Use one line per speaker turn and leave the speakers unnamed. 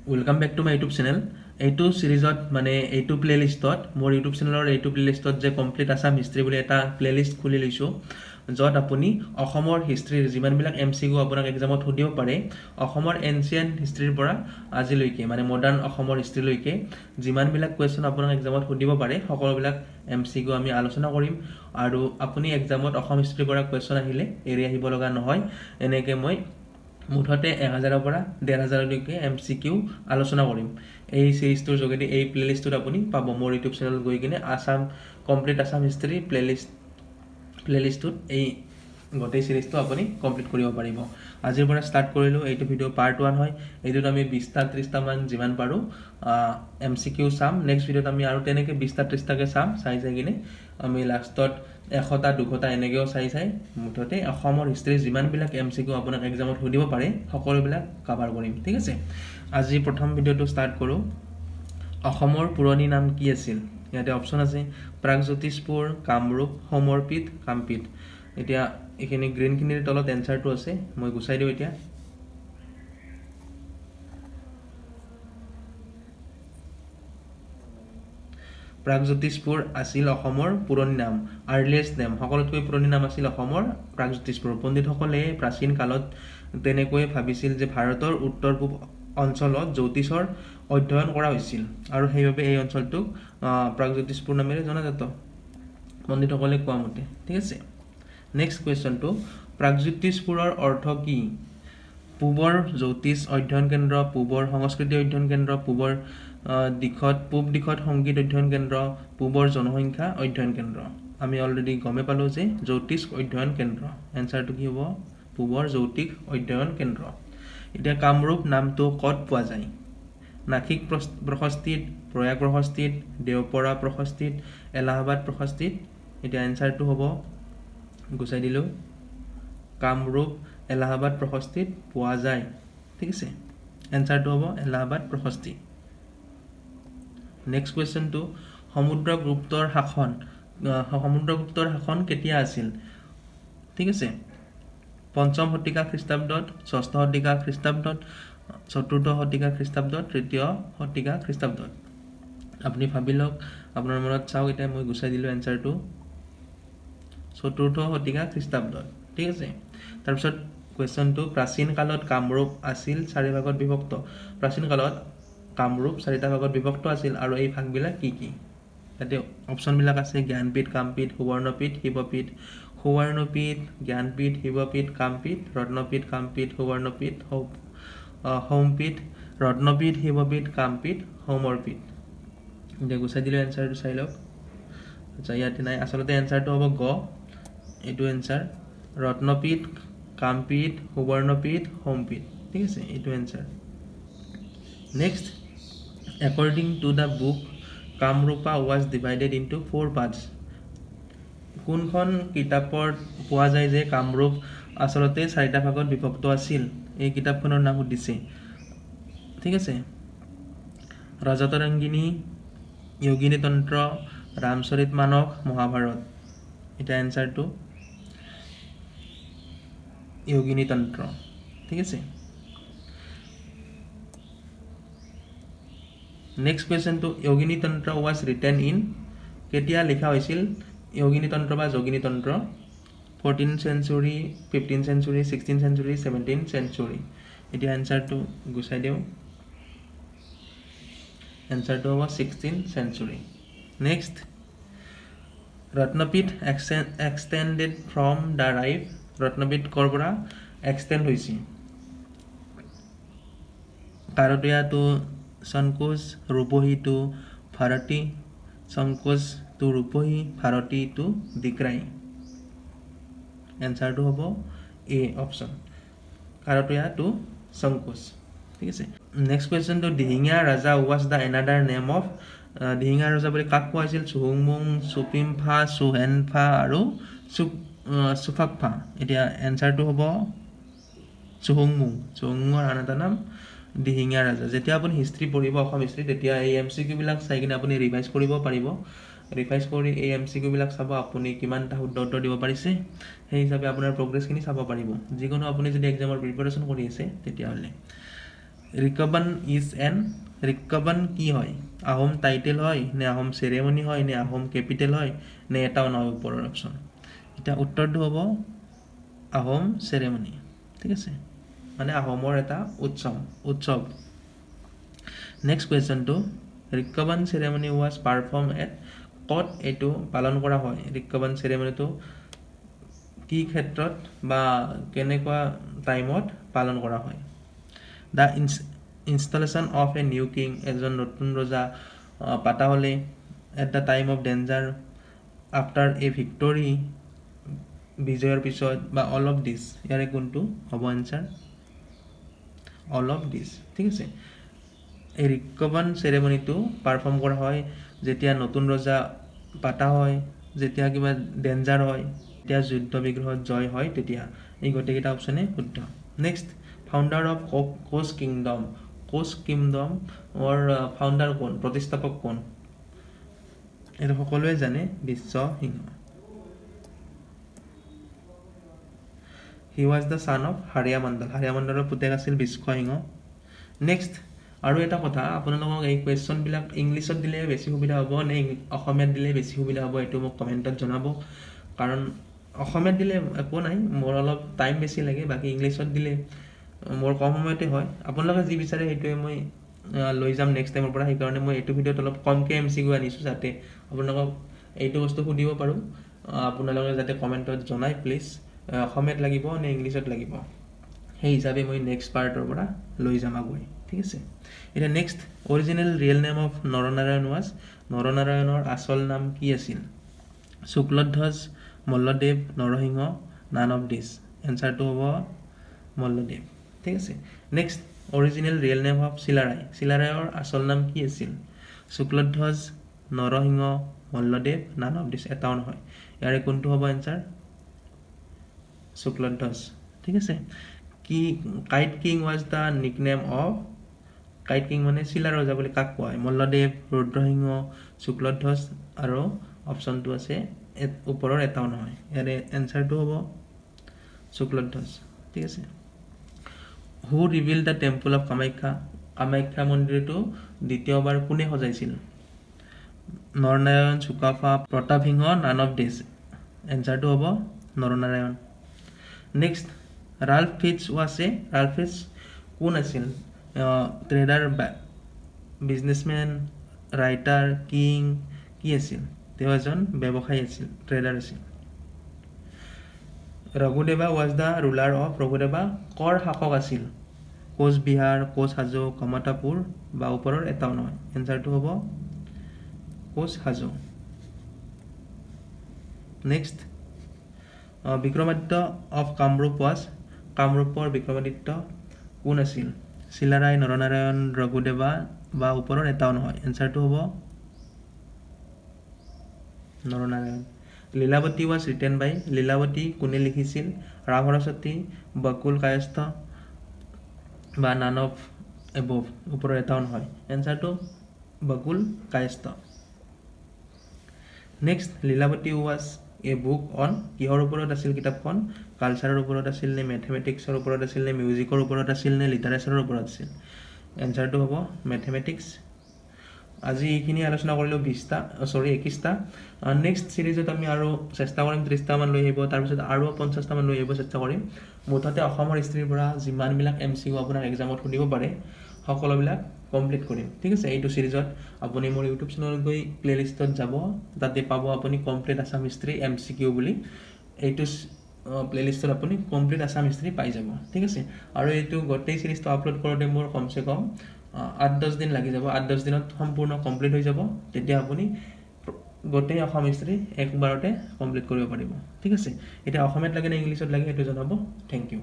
Welcome back to my YouTube channel. এইটো ছিৰিজত, মানে এইটো প্লে'লিষ্টত, মোৰ ইউটিউব চেনেলৰ এইটো প্লে'লিষ্টত যে কমপ্লিট আছাম হিষ্ট্ৰী বুলি এটা প্লে'লিষ্ট খুলি লৈছোঁ, য'ত আপুনি অসমৰ হিষ্ট্ৰীৰ যিমানবিলাক এমচিকিউ আপোনাক এক্সামত সুধিব পাৰে, অসমৰ এনচিয়েণ্ট হিষ্ট্ৰীৰ পৰা আজিলৈকে, মানে মডাৰ্ণ অসমৰ হিষ্ট্ৰীলৈকে যিমানবিলাক কুৱেশ্যন আপোনাক এক্সামত সুধিব পাৰে, সকলোবিলাক এমচিকিউ আমি আলোচনা কৰিম। আৰু আপুনি এক্সামত অসম হিষ্ট্ৰীৰ পৰা কুৱেশ্যন আহিলে এৰি আহিব লগা নহয়। এনেকৈ মই মুঠতে 1000ৰ পৰা 1500লৈকে এমচিকিউ আলোচনা কৰিম এই চিৰিজটোৰ যোগেদি। এই প্লে'লিষ্টটোত আপুনি পাব মোৰ ইউটিউব চেনেলত গৈ কিনে আছাম কমপ্লিট আছাম হিষ্ট্ৰী প্লে'লিষ্টটোত এই গোটেই চিৰিজটো আপুনি কমপ্লিট কৰিব পাৰিব। আজিৰ পৰা ষ্টাৰ্ট কৰিলোঁ। এইটো ভিডিঅ' পাৰ্ট 1 হয়। এইটোত আমি 20টা 30টামান যিমান পাৰোঁ এমচিকিউ চাম। নেক্সট ভিডিঅ'ত আমি আৰু তেনেকৈ 20টা 30টাকৈ চাম। চাই চাই কিনে আমি লাষ্টত 100টা 200টা এনেকৈও চাই চাই মুঠতে অসমৰ হিষ্ট্ৰীৰ যিমানবিলাক এমচিকিউ আপোনাক এক্সামত সুধিব পাৰে, সকলোবিলাক কাভাৰ কৰিম। ঠিক আছে, আজি প্ৰথম ভিডিঅ'টো ষ্টাৰ্ট কৰোঁ। অসমৰ পুৰণি নাম কি আছিল? ইয়াতে অপশ্যন আছে প্ৰাগজ্যোতিষপুৰ, কামৰূপ, সমৰপীঠ, কামপীঠ। এতিয়া এইখিনি গ্ৰীণখিনিৰ তলত এনচাৰটো আছে, মই গুচাই দিওঁ এতিয়া। প্ৰাগজ্যোতিষপুৰ আছিল অসমৰ পুৰণি নাম, আৰ্লিয়েষ্ট নেম। সকলোতকৈ পুৰণি নাম আছিল অসমৰ প্ৰাগজ্যোতিষপুৰ। পণ্ডিতসকলে প্ৰাচীন কালত তেনেকৈয়ে ভাবিছিল যে ভাৰতৰ উত্তৰ পূব অঞ্চলত জ্যোতিষৰ অধ্যয়ন কৰা হৈছিল আৰু সেইবাবে এই অঞ্চলটোক প্ৰাগজ্যোতিষপুৰ নামেৰে জনাজাত, পণ্ডিতসকলে কোৱা মতে। ঠিক আছে, নেক্সট কুৱেশ্যনটো, প্ৰাগজ্যোতিষপুৰৰ অৰ্থ কি? পূবৰ জ্যোতিষ অধ্যয়ন কেন্দ্ৰ, পূবৰ সংস্কৃতি অধ্যয়ন কেন্দ্ৰ, পূবৰ দিশত পূব দিশত সংগীত অধ্যয়ন কেন্দ্ৰ, পূবৰ জনসংখ্যা অধ্যয়ন কেন্দ্ৰ। আমি অলৰেডি গমেই পালোঁ যে জ্যোতিষ অধ্যয়ন কেন্দ্ৰ। এনচাৰটো কি হ'ব? পূবৰ জ্যোতিষ অধ্যয়ন কেন্দ্ৰ। এতিয়া কামৰূপ নামটো ক'ত পোৱা যায়? নাসিক প্ৰশস্তিত, প্ৰয়াগ প্ৰশস্তিত, দেওপৰা প্ৰশস্তিত, এলাহাবাদ প্ৰশস্তিত। এতিয়া এনচাৰটো হ'ব, গুচাই দিলোঁ, কামৰূপ এলাহাবাদ প্ৰশস্তিত পোৱা যায়। ঠিক আছে, এনচাৰটো হ'ব এলাহাবাদ প্ৰশস্তি। নেক্সট কুৱেশ্যনটো, সমুদ্ৰগুপ্তৰ শাসন কেতিয়া আছিল? ঠিক আছে, পঞ্চম শতিকা খ্ৰীষ্টাব্দত, ষষ্ঠ শতিকা খ্ৰীষ্টাব্দত, চতুৰ্থ শতিকা খ্ৰীষ্টাব্দত, তৃতীয় শতিকা খ্ৰীষ্টাব্দত। আপুনি ভাবি লওক, আপোনাৰ মনত চাওক। এতিয়া মই গুচাই দিলোঁ এনচাৰটো, চতুৰ্থ শতিকা খ্ৰীষ্টাব্দত। ঠিক আছে, তাৰপিছত কুৱেশ্যনটো, প্ৰাচীন কালত কামৰূপ আছিল চাৰি ভাগত বিভক্ত। প্ৰাচীন কালত কামৰূপ চাৰিটা ভাগত বিভক্ত আছিল আৰু এই ভাগবিলাক কি কি? ইয়াতে অপশ্যনবিলাক আছে জ্ঞানপীঠ, কামপীঠ, সুবৰ্ণপীঠ, শিৱপীঠ। সুবৰ্ণপীঠ, জ্ঞানপীঠ, শিৱপীঠ, কামপীঠ, ৰত্নপীঠ, কামপীঠ, সুবৰ্ণপীঠ, সৌমপীঠ, ৰত্নপীঠ, শিৱপীঠ, কামপীঠ, সৌমৰপীঠ। এতিয়া গুচাই দিলোঁ, এনচাৰটো চাই লওক। আচ্ছা, ইয়াতে নাই। আচলতে এনচাৰটো হ'ব গ, এইটো এনচাৰ, ৰত্নপীঠ, কামপীঠ, সুবৰ্ণপীঠ, সৌমপীঠ। ঠিক আছে, এইটো answer. Next, according to the book Kamarupa was divided into four parts. কোনখন কিতাপত পোৱা যায় যে কামৰূপ আচলতে চাৰিটা ভাগত বিভক্ত আছিল? এই কিতাপখনৰ নাম সুধিছে। ঠিক আছে, ৰাজতৰংগিনী, যোগিনী তন্ত্ৰ, ৰামচৰিত মানস, মহাভাৰত। এতিয়া এনচাৰটো যোগিনী তন্ত্ৰ। ঠিক আছে, next কুৱেশ্যনটো, Yogini Tantra was written in, কেতিয়া লিখা হৈছিল যোগিনী তন্ত্ৰ বা যোগিনী তন্ত্ৰ? 14 century, 15 century, 16 century, 17 century. এতিয়া এনচাৰটো গুচাই দিওঁ। এনচাৰটো হ'ব 16 century. Next, Ratnapeeth extended from the rive. Ratnapeeth ক'ৰ পৰা এক্সটেণ্ড হৈছে? Karatoya to Sankosh, Rupahi to Bharati, Sankosh to Rupahi, Bharati to Dikrai. এনচাৰটো হ'ব এ অপশ্যন, কাৰতোয়া টু সংকোচ। ঠিক আছে, next কুৱেশ্যনটো, Dihingia Raja was the another name of. Dihingia ৰজা বুলি কাক কোৱা হৈছিল? চুহুংমুং, চুপিমফা, চুহেনফা আৰু চুফাকফা। এতিয়া এনচাৰটো হ'ব চুহুংমুং। চুহুংমুঙৰ আন এটা নাম দিহিঙীয়া ৰাজা। যেতিয়া আপুনি হিষ্ট্ৰী পঢ়িব, অসম হিষ্ট্ৰী, তেতিয়া এই এম চি কিউবিলাক চাই কিনে আপুনি ৰিভাইজ কৰিব পাৰিব। ৰিভাইজ কৰি এই এম চি কিউবিলাক চাব, আপুনি কিমানটা শুদ্ধ উত্তৰ দিব পাৰিছে, সেই হিচাপে আপোনাৰ প্ৰগ্ৰেছখিনি চাব পাৰিব, যিকোনো আপুনি যদি এক্সামৰ প্ৰিপেৰেশ্যন কৰি আছে তেতিয়াহ'লে। ৰিকবন is N, ৰিকবন কি হয়? আহোম টাইটেল হয় নে আহোম চেৰেমনি হয় নে আহোম কেপিটেল হয় নে এটাও নহয় ওপৰৰ অপশ্যন? এতিয়া উত্তৰটো হ'ব আহোম চেৰেমনি, ঠিক আছে, মানে আহোমৰ এটা উৎসৱ। নেক্সট কুৱেশ্যনটো, Rikaban ceremony was perform at, ক'ত এইটো পালন কৰা হয়? ৰিকবন চেৰেমনিটো কি ক্ষেত্ৰত বা কেনেকুৱা টাইমত পালন কৰা হয়? The installation of a new king, এজন নতুন ৰজা পাতা হ'লে, at the time of danger, after a victory, বিজয়ৰ পিছত, বা অল অফ দিছ। ইয়াৰে কোনটো হ'ব এনচাৰ? অল অফ দিছ, ঠিক আছে। এই ৰিকবন চেৰেমনিটো পাৰফৰ্ম কৰা হয় যেতিয়া নতুন ৰজা পাতা হয়, যেতিয়া কিবা ডেঞ্জাৰ হয়, যেতিয়া যুদ্ধ বিগ্ৰহত জয় হয়, তেতিয়া। এই গোটেইকেইটা অপশ্যনে শুদ্ধ। Next, founder of Koch kingdom, Koch কিংডমৰ ফাউণ্ডাৰ কোন, প্ৰতিষ্ঠাপক কোন? এইটো সকলোৱে জানে, Biswa Singha. He was the son of Haria Mandal, Haria মণ্ডলৰ পুতেক আছিল বিশ্বসিংহ। নেক্সট, আৰু এটা কথা, আপোনালোকক এই কুৱেশ্যনবিলাক ইংলিছত দিলে বেছি সুবিধা হ'ব নে অসমীয়াত দিলে বেছি সুবিধা হ'ব, এইটো মোক কমেণ্টত জনাব। কাৰণ অসমীয়াত দিলে একো নাই, মোৰ অলপ টাইম বেছি লাগে, বাকী ইংলিছত দিলে মোৰ কম সময়তে হয়। আপোনালোকে যি বিচাৰে সেইটোৱে মই লৈ যাম নেক্সট টাইমৰ পৰা। সেইকাৰণে মই এইটো ভিডিঅ'ত অলপ কমকৈ এম চি কিউ আনিছোঁ, যাতে আপোনালোকক এইটো বস্তু সুধিব পাৰোঁ। আপোনালোকে যাতে কমেণ্টত জনায় প্লিজ, অসমীয়াত লাগিব নে ইংলিছত লাগিব, সেই হিচাপে মই নেক্সট পাৰ্টৰ পৰা লৈ যাম আগুৱাই, ঠিক আছে। এতিয়া next, original real name of Naranarayan was, নৰনাৰায়ণৰ আচল নাম কি আছিল? Shukladhwaj, Malladev, Narasimha, none of this. এনচাৰটো হ'ব মল্লদেৱ, ঠিক আছে। Next, original real name of Chilarai, চিলাৰায়ৰ আচল নাম কি আছিল? Shukladhwaj, Narasimha, Malladev, none of this, এটাও নহয়। ইয়াৰে কোনটো হ'ব এনচাৰ? শুক্লধ্বজ, ঠিক আছে। কি kite king was the nickname of, kite king মানে চিলা ৰজা বুলি কাক কোৱা হয়? মল্লদেৱ, ৰুদ্ৰসিংহ, শুক্লধ্বজ আৰু অপশ্যনটো আছে ওপৰৰ এটাও নহয়। ইয়াৰে এনচাৰটো হ'ব শুক্লধ্বজ, ঠিক আছে। Who rebuilt the temple of Kamakhya, Kamakhya মন্দিৰটো দ্বিতীয়বাৰ কোনে সজাইছিল? Naranarayan, Sukaphaa, Pratap Singha, none of this. এনচাৰটো হ'ব Naranarayan. Next, Ralph Fitch was a, Ralph Fitch কোন আছিল? ট্ৰেডাৰ, বিজনেছমেন, ৰাইটাৰ, কিং, কি আছিল? তেওঁ এজন ব্যৱসায়ী আছিল, ট্ৰেডাৰ আছিল। Raghudeva was the ruler of, Raghudeva কৰ শাসক আছিল? কোচবিহাৰ, কোচ হাজো, কমতাপুৰ বা ওপৰৰ এটাও নহয়। এনচাৰটো হ'ব Koch Hajo. Next, Vikramaditya of Kamrup was, কামৰূপৰ বিক্ৰমাদিত্য কোন আছিল? চিলাৰায়, নৰনাৰায়ণ, ৰঘুদেৱা বা ওপৰৰ এটাও নহয়। এনচাৰটো হ'ব Naranarayan. Lilavati was written by, Lilavati কোনে লিখিছিল? ৰাম সৰস্বতী, বকুল কায়স্থ বা নান অফ এবভ, ওপৰৰ এটাও নহয়। এনচাৰটো Bakul Kayastha. Next, Lilavati was a book on, কিহৰ ওপৰত আছিল কিতাপখন? কালচাৰৰ ওপৰত আছিল নে মেথমেটিক্সৰ ওপৰত আছিল নে মিউজিকৰ ওপৰত আছিল নে লিটাৰেচাৰৰ ওপৰত আছিল? এনচাৰটো হ'ব মেথমেটিক্স। আজি এইখিনি আলোচনা কৰিলোঁ, বিছটা, চৰি 21টা। নেক্সট চিৰিজত আমি আৰু চেষ্টা কৰিম 30টামান লৈ আহিব, তাৰপিছত আৰু 50টামান লৈ আহিব চেষ্টা কৰিম। মুঠতে অসমৰ হিষ্ট্ৰীৰ পৰা যিমানবিলাক এম চি কিউ আপোনাক এক্সামত সুধিব পাৰে সকলোবিলাক কমপ্লিট কৰিম, ঠিক আছে। এইটো চিৰিজত আপুনি মোৰ ইউটিউব চেনেলত গৈ প্লে'লিষ্টত যাব, তাতে পাব আপুনি complete Assam history M C Q বুলি। এইটো প্লে'লিষ্টত আপুনি কমপ্লিট আছাম হিষ্ট্ৰী পাই যাব, ঠিক আছে। আৰু এইটো গোটেই চিৰিজটো আপলোড কৰোঁতে মোৰ কমচে কম 8-10 দিন লাগি যাব। 8-10 দিনত সম্পূৰ্ণ কমপ্লিট হৈ যাব। তেতিয়া আপুনি গোটেই অসম হিষ্ট্ৰী একবাৰতে কমপ্লিট কৰিব পাৰিব, ঠিক আছে। এতিয়া অসমীয়াত লাগে নে ইংলিছত লাগে সেইটো জনাব। Thank you.